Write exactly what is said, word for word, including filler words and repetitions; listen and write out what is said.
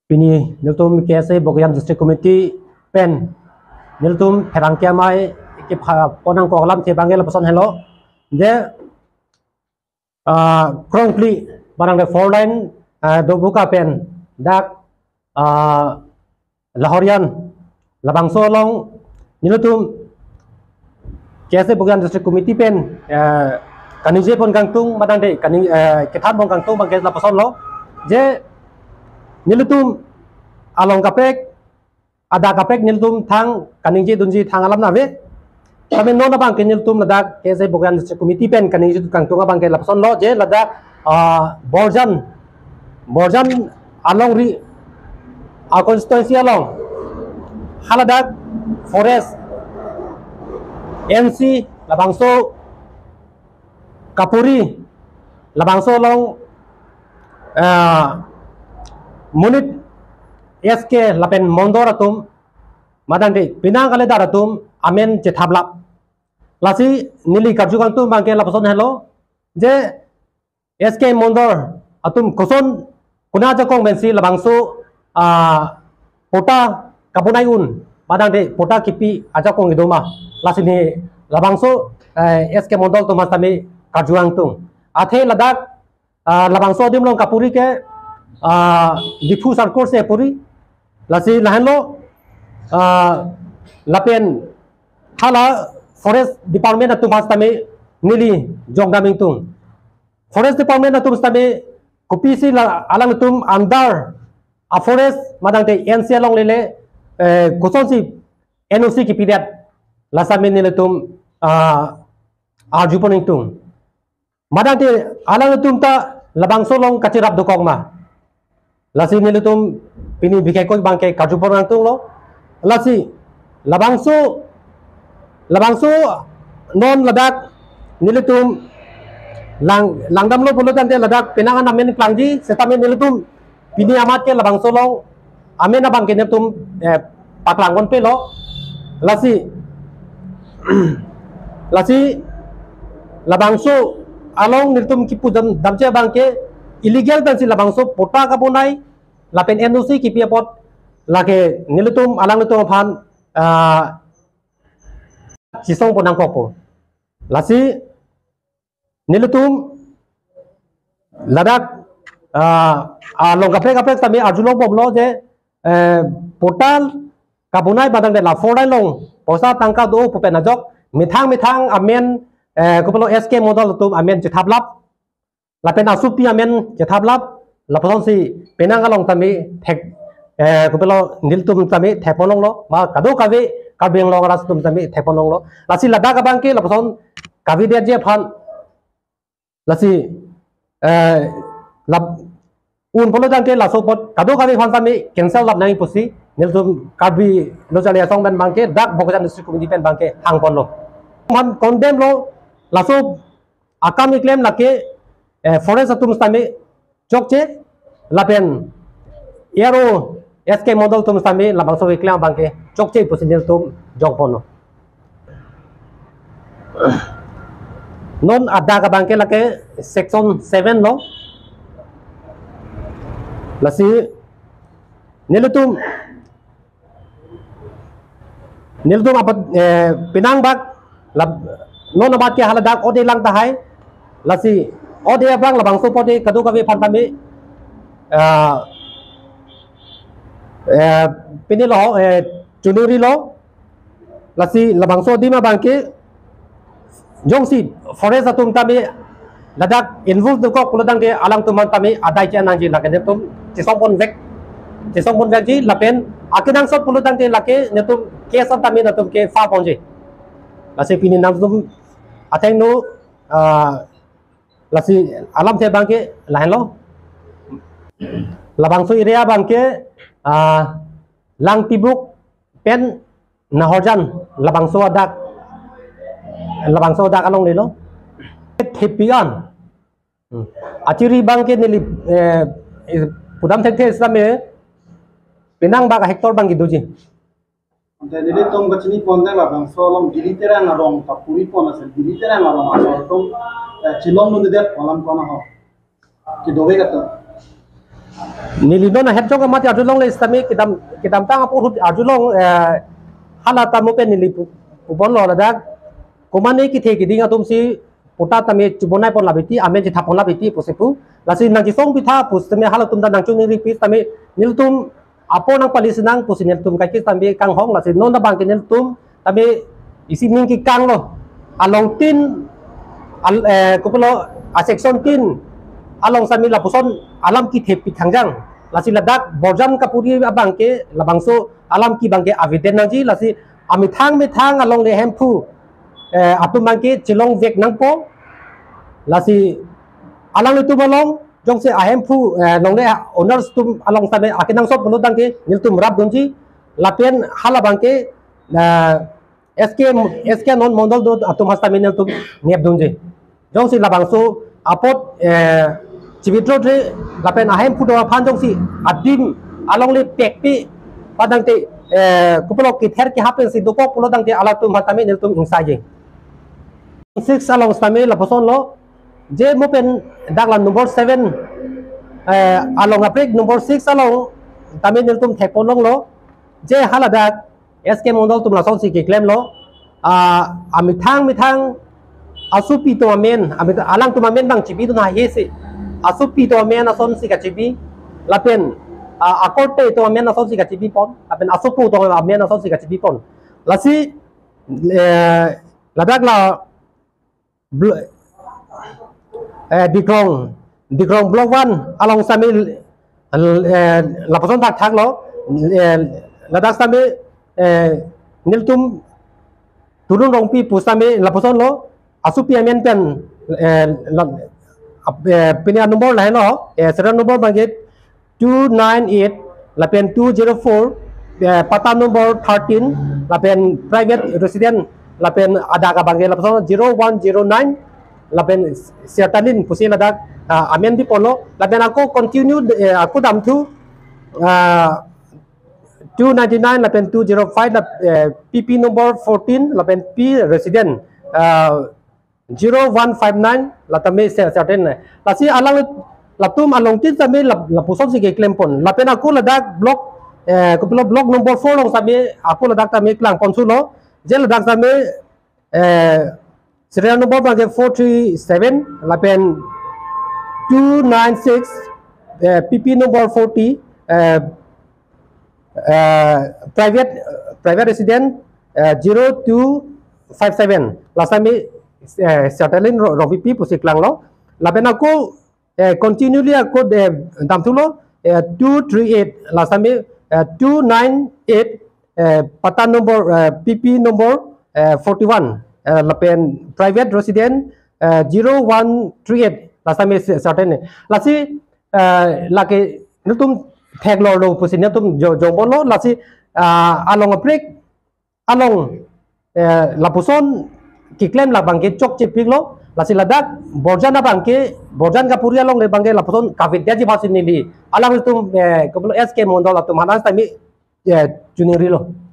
Pini nelitum K S A Bokajan District Committee pen nelitum pherangke amei kepapon nangkok alamthe abangke lapuson helo. Je, ah, Krongpli barang de four lane, ah, Dobuka pen dak, ah, Lahorijan labangso along nelitum K S A Bokajan District Committee pen, eh, kaningje pon kangtung, madang de kaning, eh, kethan pon kangtung abangke lapuson lo. Je, nelitum along kaprek, adak kaprek nelitum thang kaningje dunji thang alam nave. Tame non abangke nelitum ladak K S A Bokajan District Committee pen kaningje kangtung abangke lapuson lo, je ladak, ah, Borjan, Borjan alongri a constituency along haladak forest, N C labangso kapuri, labangso along, ah, monit S K lapen Mondor atum, madang de penang kaledar atum amen chethaplap. Lasi neli karju kangtung abangke lapuson helo, je S K Mondor atum koson, kona ajakong pensi labangso, ah, patta kabonai un, madang de patta kipi ajakong kedo ma. Lasi ne labangso, eh, S K Mondor atum aphan tame karju kangtung. Athe ladak, ah, labangso adim along kapuri ke, ah, Diphu circle si puri. Lasi lahenlo, ah, lapen hala forest department atum aphan tame neli jokdam ingtung. Forest department atum tame kopisi la alangtum under a forest madang de N C along lele, eh, kosonsi N O C kipidet, la tame nelitum, ah, arju pon ingtung. Madang de alangtum ta labangso along kacherap dokok ma. Lasi nelitum pini bikekoi abangke karju pon kangtung lo. Lasi labangso, labangso non ladak nelitum lang, langdamlo pulo tangte ladak penang an amen klangji, setame nelitum pini amat ke labangso along amen abangke nelitum, eh, paklang ponpe lo. Lasi, lasi labangso along nelitum kipu dam, damji abangke illegal pensi labangso patta kabonai lapen N O C kipi apot lake nelitum alanglitum aphan, ah, chesong pon nangkokpo. Lasi nelitum ladak, ah, along kaprek kaprek tame arjulong bomlo je, eh, patta kabonai madang de la four lane along poisa tangka do pu pen ajok methang methang amen, eh, kopilo S K Mondor atum amen chethaplap, lapen asopi amen chethaplap, lapuson si penang along tame thek, eh, kopilo nelitum tame thek pon longlo, ma kadokave Karbi Anglong arat atum tame thek pon longlo. Lasi ladak abangke lapuson kavedetji aphan, lasi, eh, lap un pulo tangte laso apot kadokave aphan tame cancel lap nangji pusi nelitum Karbi Lo Charli Asong pen abangke dak Bokajan District Committee pen abangke hang ponlo. Aphan condemn lo, laso akam keklem lake, eh, forest atum tame chokche, lapen A R O S K Mondor atum tame labangso keklem abangke chokche pusi nelitum jok ponlo. Non adak abangke lake section seven lo. Lasi nelitum, nelitum apat, eh, penang bak lab, non amat ke haladak ode lang tahai. Lasi ode aphrang labangso apot de kadokave aphan tame, ah, eh, pini lo, eh, chunuri lo. Lasi labangso adim abangke jongsi forest atum tame ladak involve dokok pulo tangte alangtum aphan tame adai che nangji, lake netum chesong ponvek, chesong ponvekji lapen akenangsot pulo tangte lake netum case tame netum ke file ponji. Lasi pini nangtum athengno, ah, lasi alamthe abangke lahenlo. Labangso area abangke, ah, Langtibuk pen Nahorjan labangso adak, labangso adak along lelo. Thepi an. Hmm. Achiri abangke neli, eh, eh, pudam thekthe sitame penang bak hectare abangke doji. Ante nelitum kachini pon de labangso along Giri Terang arong ta puri pon ase, Giri Terang arong asor atum, eh, chelongdundedet alam kona ho. Kedovek atum. Neli non ahet jong amati arjulongle sitame kedam, kedamtang apor ahut arjulong, eh, hala ta mo pen neli pu-, pubonlo ladak. Komane kethe keding atumsi patta tame chubonai pon labiti, amen chethap pon labiti pusi pu. Lasi nangchisong pitha pusitame halatum ta nangchiningri pi sitame nelitum apor nangpali sinang pusi nelitum kaiketa sitame kanghong, lasi non abangke nelitum tame isi ning kekanglo. Along tin, al, eh, kopilo, a section tin along sitame lapuson alam kethe pi thangjang. Lasi ladak Borjan kapuri abangke labangso alam ke abangke aveten nangji, lasi amethang methang alongle Hemphu, eh, atum abangke chelongvek nangpo. Lasi alanglitum along jongsi a Hemphu, eh, longle owners atum along sitame akenangsot pulo tangte nelitum rapdunji, lapen hala abangke, eh, S K, S K non mondol do atum hastame nelitum nepdunji. Jongsi labangso apot, eh, chibitro tre lapen a Hemphu do aphan jongsi adim alongle pekpi padangte, eh, kopilo kether kehap pensi dokok pulo tangte alatum hastame nelitum ingsaiji. Six along sitame lapusonlo, je mo pen dak la number seven, eh, along aprek number six along tame nelitum thekponlonglo, je haladak S K mondol atum lasonsi keklemlo, ah, amethang methang asopi atum amen, amethang alangtum amen abang chibidun ahesi, asopi atum amen asonsi kachibi, lapen, ah, akorte atum amen asonsi kachibipon, lapen asopo atum amen asonsi kachibipon. Lasi, eh, ladak la blo-, eh, Dikrong, Dikrong Block one along sitame, eh, lapuson thakthaklo, eh, ladak sitame, eh, nelitum Turun Rongpi pu sitame lapusonlo, asopi amen pen, eh, la-, ap-, eh, pini a number lahelo, eh, serial number abangke two nine eight, lapen two zero four, eh, patta number thirteen, lapen private resident, lapen adak abangke lapuson zero one zero nine, lapen Sertalin pusi ladak, ah, amen biponlo, lapen ako continue, eh, ako damthu, ah, two ninety-nine, lapen two zero five, lap-, eh, P P number fourteen, lapen P resident, ah, zero one five nine, la tame Ser-, Sertalin. Lasi alang latum along tin tame lap-, lapusonsi keklempon. Lapen ako ladak block, eh, kopilo block number four along tame ako ladak tame klangponsulo. Je ladak tame, eh, serial number abangke four three seven, lapen two nine six, eh, P P number forty, eh, eh, private, private resident, eh, zero two five seven. La sitame, eh, Sertalin Ro-, Rongpipi pusi klanglo. Lapen ako, eh, continuously ako, eh, damthulo, eh, two three eight. La sitame, eh, two nine eight, eh, patta number, eh, P P number, eh, forty-one. Eh, lapen private resident, eh, zero one three eight. La sitame Se-, Sertalin. Lasi, eh, lake nelitum theklonglo pusi nelitum jo-, jongponlo, lasi, ah, along aprek along, eh, lapuson keklem abangke chokchepiklo, lasi ladak Borjan abangke, Borjan kapuri alongle abangke lapuson kavedetji pusi neli alanglitum, eh, kopilo S K mondol atum aphan sitame, eh, chiningrilo.